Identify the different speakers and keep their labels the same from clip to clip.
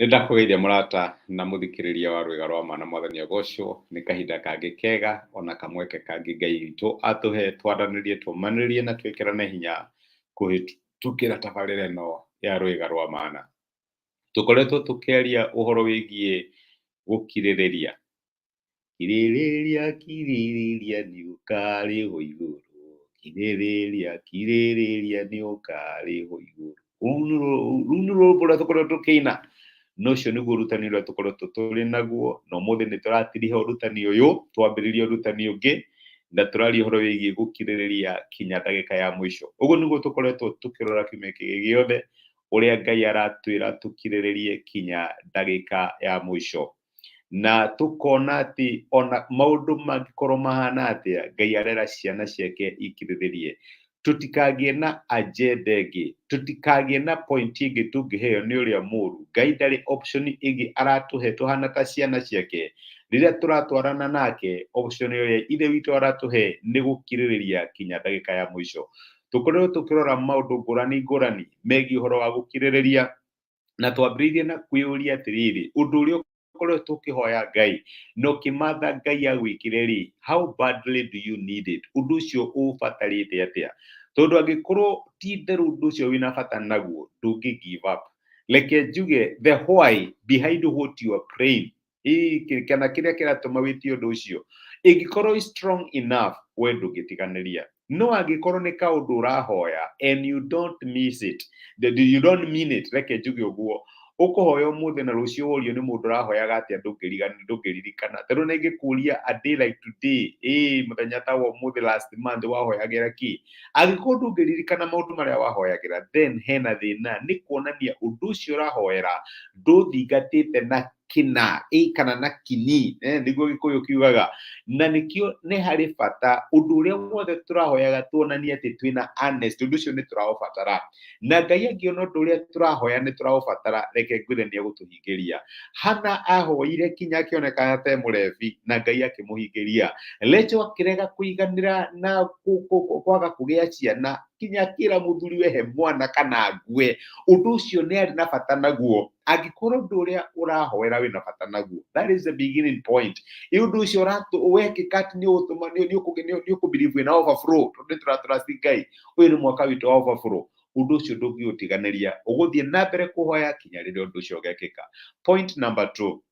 Speaker 1: Nĩ ndakũgeithia mũrata na mũthikĩrĩria wa Rwĩga rwa Ma na Mwathani agocwo. Nĩ kahinda kangĩ kega ona kamweke kangĩ Ngai witũ atũhe twaranĩrie, tũmanĩrie na twĩkĩrane hinya kũhĩtũkĩra tabarĩra ĩno ya Rwĩga rwa Mana. Tũkoretwo tũkĩaria ũhoro wĩgiĩ gũkirĩrĩria. Kirĩrĩria, kirĩrĩria nĩ ũkarĩhwo igũrũ, kirĩrĩria, kirĩrĩria nĩ ũkarĩhwo igũrũ. Rũu nĩ rwĩmbo rũrĩa tũkoretwo tũkĩina, na ũcio nĩguo ũrutani ũrĩa tũkoretwo tũrĩ naguo, na ũmũthĩ nĩ tũratiriha ũrutani ũyũ, twambĩrĩria ũrutani ũngĩ, na tũraria ũhoro wĩgiĩ gũkirĩrĩria kinya ndagĩka ya mũico. Ũguo nĩguo tũkoretwo tũkĩrora kiumia gĩkĩ gĩothe, ũrĩa Ngai aratwĩra tũkirĩrĩrie kinya ndagĩka ya mũico. Na tũkona atĩ ona maũndũ mangĩkorwo mahana atĩa, Ngai arera ciana ciake ikirĩrĩrie. Tũtikagĩe na agenda ĩngĩ, tũtikagĩe na point ĩngĩ tũngĩheo nĩ ũrĩa mũru. Ngai ndarĩ option ĩngĩ aratũhe tũhana ta ciana ciake. Rĩrĩa tũratwarana nake, option ĩrĩa Ithe witũ aratũhe nĩ gũkirĩrĩria kinya ndagĩka ya mũico. Tũkoretwo tũkĩrora maũndũ ngũrani ngũrani megiĩ ũhoro wa gũkirĩrĩria, na twambĩrĩirie na kwĩyũria atĩrĩrĩ, ũndũ ũrĩa ũkoretwo ũkĩhoya Ngai na ũkĩmatha Ngai agwĩkĩre rĩ, how badly do you need it? Ũndũ ũcio ũũbatarĩte atĩa? Tondũ angĩkorwo ti itherũ ũndũ ũcio wĩna bata naguo, ndũngĩ give up. Reke njuge the why behind what you are praying, kana kĩrĩa kĩratũma wĩtie ũndũ ũcio, ĩngĩkorwo ĩ strong enough, we ndũngĩtiganĩria. No angĩkorwo nĩ kaũndũ ũrahoya and you don't miss it, you don't mean it, reke njuge ũguo, ũkũhoya ũmũthĩ na rũciũ worio nĩ mũndũ ũrahoyaga atĩa, ndũngĩririkana. Tondũ na ingĩkũria a day like today, mũthenya ta wa ũmũthĩ last month wahoyagĩra kĩ, angĩkorwo ndũngĩririkana maũndũ marĩa wahoyagĩra, then hena thĩna. Nĩ kuonania ũndũ ũcio ũrahoera ndũthingatĩte na kĩna kana na kinyi, nĩguo Gĩkũyũ kiugaga. Na nĩkĩo nĩ harĩ bata ũndũ ũrĩa wothe tũrahoyaga tuonanie atĩ twĩna honest, ũndũ ũcio nĩ tũraũbatara. Na Ngai angĩona ũndũ ũrĩa tũrahoya nĩ tũraũbatara, reke ngwĩre nĩ egũtũhingĩria. Hana ahoire kinya akĩonekana ta e mũrebi, na Ngai akĩmũhingĩria. Rachel akĩrega kũiganĩra na kwaga kũgĩa ciana, kinya akĩra mũthuri we he mwana kana ngue. Ũndũ ũcio nĩ arĩ na bata naguo. Angĩkorwo ũndũ ũrĩa ũrahoera wĩna bata naguo, that is the beginning point. Ĩ ũndũ ũcio wekĩka atĩ nĩ ũgũtũma nĩ ũkũ-believe wĩna overflow, tondũ nĩ tũra-trust Ngai, ũyũ nĩ mwaka witũ wa overflow, ũndũ ũcio ndũngĩũtiganĩria, ũgũthiĩ na mbere kũhoya kinya rĩrĩa ũndũ ũcio ũgekĩka. Point number two,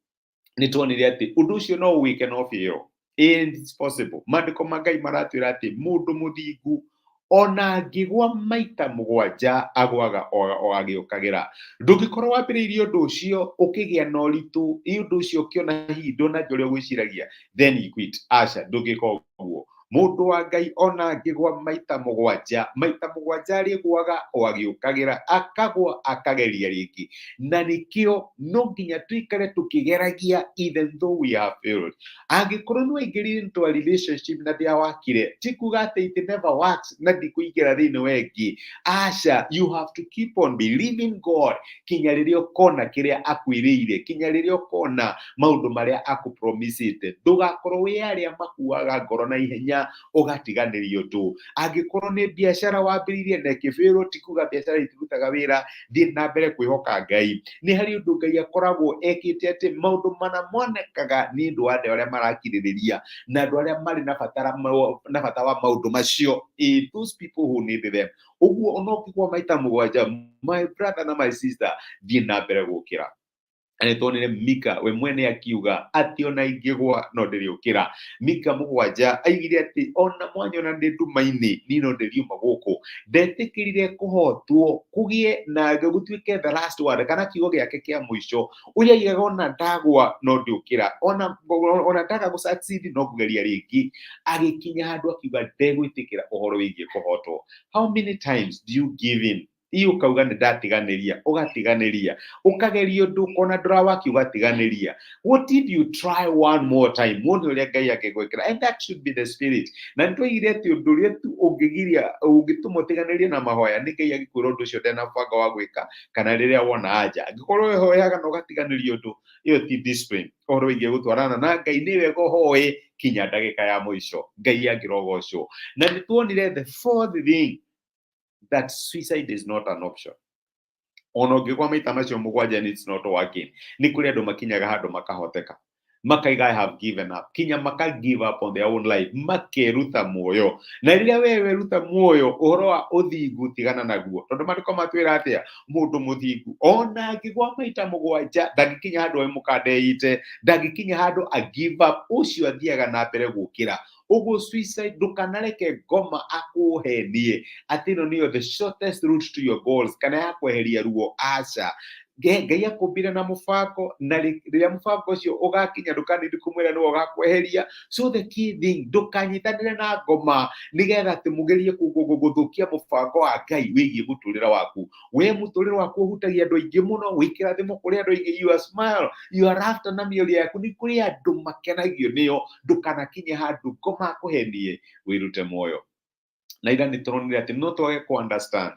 Speaker 1: nĩ tuonire atĩ ũndũ ũcio no ũwĩke no fail. It's possible. Maandĩko ma Ngai maratwĩra atĩ mũndũ mũthingu ona angĩgwa maita mũgwanja, agwaga o agĩũkagĩra. Ndũngĩkorwo wambĩrĩirie ũndũ ũcio ũkĩgĩa na ũritũ, ĩ ũndũ ũcio ũkĩona hihi ndũnanjia ũrĩa ũgwĩciragia, then you quit. Aca, ndũngĩka ũguo. Mũndũ wa Ngai ona angĩgwa maita mũgwanja, maita mũgwanja arĩgwaga o agĩũkagĩra, akagwa akageria rĩngĩ. Na nĩkĩo no nginya tũikare tũkĩgeragia even though we have failed. Angĩkorwo nĩ waingĩrire into a relationship na ndĩawakire, ti kuga atĩ it never works na ndikũingĩra thĩinĩ wa ĩngĩ. Aca, you have to keep on believing God kinya rĩrĩa ũkona kĩrĩa akwĩrĩire, kinya rĩrĩa ũkona maũndũ marĩa akũpromisĩte. Ndũgakorwo wĩ arĩa makuaga ngoro na ihenya ũgatiganĩria ũndũ. Angĩkorwo nĩ biacara wambĩrĩirie na ĩkĩbĩrwo, ti kuga biacara itirutaga wĩra, thiĩ na mbere kwĩhoka Ngai. Nĩ harĩ ũndũ Ngai akoragwo ekĩte atĩ maũndũ mana monekaga nĩ ũndũ wa andũ arĩa marakirĩrĩria na andũ arĩa marĩ na bata wa maũndũ macio, those people who need them. Ũguo ona ũkĩgwa maita mũgwanja, my brother na my sister, thiĩ na mbere gũkĩra. Na nĩ tuonire Mika we mwene akiuga atĩ ona ingĩgwa no ndĩrĩũkĩra. Mika 7 aigire atĩ ona mwanyona ndĩ nduma-inĩ, niĩ no ndĩriuma gũkũ. Ndetĩkĩrire kũhotwo kũgĩe na gũtuĩke the last word kana kiugo gĩake kĩa mũico. Ũrĩa aigaga ona ndagwa no ndĩũkĩra, ona ndaga gũ succeed no kũgeria rĩngĩ. Agĩkinya handũ akiuga ndegwĩtĩkĩra ũhoro wĩgiĩ kũhotwo. How many times do you give in? Ii ũkauga nĩ ndatiganĩria, ũgatiganĩria, ũkageria ũndũ ũkona ndũrawaki, ũgatiganĩria. What if you try one more time, wone ũrĩa Ngai angĩgwĩkĩra? And that should be the spirit. Na nĩ twaigire atĩ ũndũ ũrĩa tu ũngĩgiria ũngĩtũma ũtiganĩrie na mahoya nĩ Ngai agĩkwĩra ũndũ ũcio ndena mũbango wa gwĩka, kana rĩrĩa wona anja. Angĩkorwo wĩhoyaga na ũgatiganĩria ũndũ, ĩyo ti discipline. Ũhoro wĩgiĩ gũtwarana na Ngai, nĩ wega ũhoe kinya ndagĩka ya mũico. Ngai angĩrogocwo. Na nĩ tuonire the fourth thing, that suicide is not an option. Ona ũngĩgwa maita macio mũgwanja and it's not working, nĩ kũrĩ andũ makinyaga handũ makahoteka, makaiga, "I have given up," kinya maka give up on their own life, makeruta muoyo. Na rĩrĩa we weruta muoyo, ũhoro wa ũthingu tigana naguo, tondũ maandĩko matwĩra atĩa? Mũndũ mũthingu ona angĩgwa maita mũgwanja, ndangĩkinya handũ we mũkandeite, ndangĩkinya handũ a give up, ũcio athiaga na mbere gũkĩra. Ũguo suicide, ndũkanareke ngoma akũhenie atĩ ĩno nĩyo the shortest route to your goals kana ya kweheria ruo. Aca. Ngai akũmbire na mũbango, na rĩrĩa mũbango ũcio ũgakinya, ndũkanindi kũmwĩra nĩwe ũgakweheria. So the key thing, ndũkanyitanĩre na ngoma nĩgetha atĩ mũgerie gũthũkia mũbango wa Ngai wĩgiĩ mũtũrĩre waku. We mũtũrĩre waku ũhutagia andũ aingĩ mũno, wĩ kĩrathimo kũrĩ andũ aingĩ. Your smile, your laughter na mĩario yaku, nĩ kũrĩ andũ makenagio nĩyo. Ndũkanakinye handũ ngoma akũhenie wĩrute muoyo. Na ira nĩ tũronire atĩ no twage ku understand,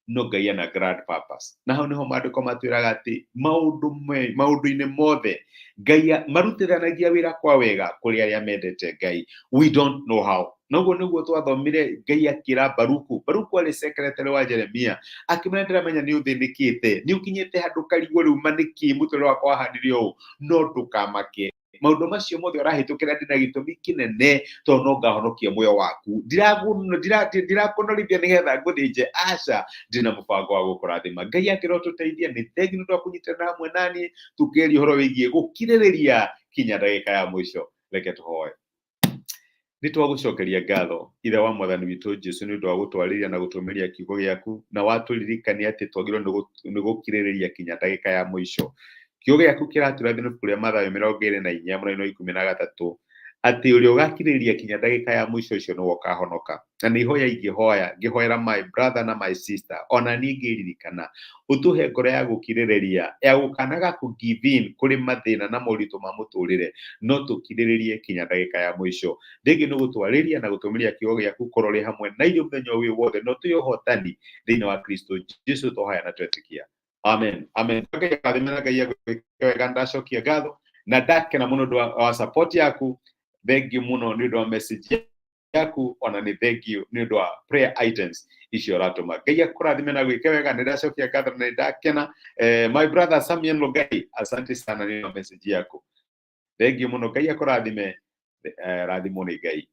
Speaker 1: no Ngai ena grand purpose. Na hau niho maandĩko matwĩraga atĩ maũndũ-inĩ mothe Ngai marutithanagia wĩra kwa wega kũrĩ arĩa mendete Ngai. We don't know how. Noguo nĩguo twathomire Ngai akĩra Baruku. Baruku arĩ secretary wa Jeremia, akĩmwĩra, "Ndĩramenya nĩ ũthĩnĩkĩte, nĩ ũkinyĩte handũ karigwo rĩu ma nĩkĩ mũtũrĩre wakwa wahanire ũũ, no ndũkamake. Maũndũ macio mothe ũrahĩtũkĩra, ndĩna gĩtũmi kĩnene, tondũ no ngahonokia muoyo waku. Ndirakũnorithia nĩgetha ngũthĩnje. Aca, ndĩna mũbango wa gũkũrathima." Ngai akĩrwo tũteithie. Nĩ thengi nĩ ũndũ wa kũnyitana hamwe naniĩ tũkĩaria ũhoro wĩgiĩ gũkirĩrĩria kinya ndagĩka ya mũico. Reke tũhoe. Nĩ twagũcokeria ngatho, Ithe wa Mwathani witũ Jesu, nĩ ũndũ wa gũtwarĩria na gũtũmĩria kiugo gĩaku, na watũririkania atĩ twagĩrĩirwo nĩ gũkirĩrĩria kinya ndagĩka ya mũico. Kiugo gĩaku kĩratwĩra thĩinĩ ibuku rĩa Mathayo 24 mũraini wa 13 atĩ ũrĩa ũgakirĩrĩria kinya ndagĩka ya mũico, ũcio nĩwe ũkahonoka. Na nĩ ihoya ingĩhoya ngĩhoera my brother na my sister, ona niĩ ngĩririkana, ũtũhe ngoro ya gũkirĩrĩria, ya gũkanaga kũ give in kũrĩ mathĩna na moritũ ma mũtũrĩre, no tũkirĩrĩrie kinya ndagĩka ya mũico. Rĩngĩ nĩ gũtwarĩria na gũtũmĩria kiugo gĩaku, korwo rĩ hamwe na ithuĩ mũthenya ũyũ wothe, no tũhe ũhotani thĩinĩ wa Kristo Jesu. Twahoya na twetĩkia, amen, amen. Ngai akathime na Ngai agwĩke wega. Ndacokia ngatho na ndakena mũno ũndũ wa support yaku. Thengiũ mũno nĩ ũndũ wa message yaku, ona nĩ thengiũ nĩ ũndũ wa prayer items icio ũratũma. Ngai akũrathime na gwĩke wega. Nĩ ndacokia ngatho na nĩ ndakena. My brother Samuel Logai, asante sana nĩ ũndũ wa message yaku. Thengiũ mũno. Ngai akũrathime. Rathimwo nĩ Ngai.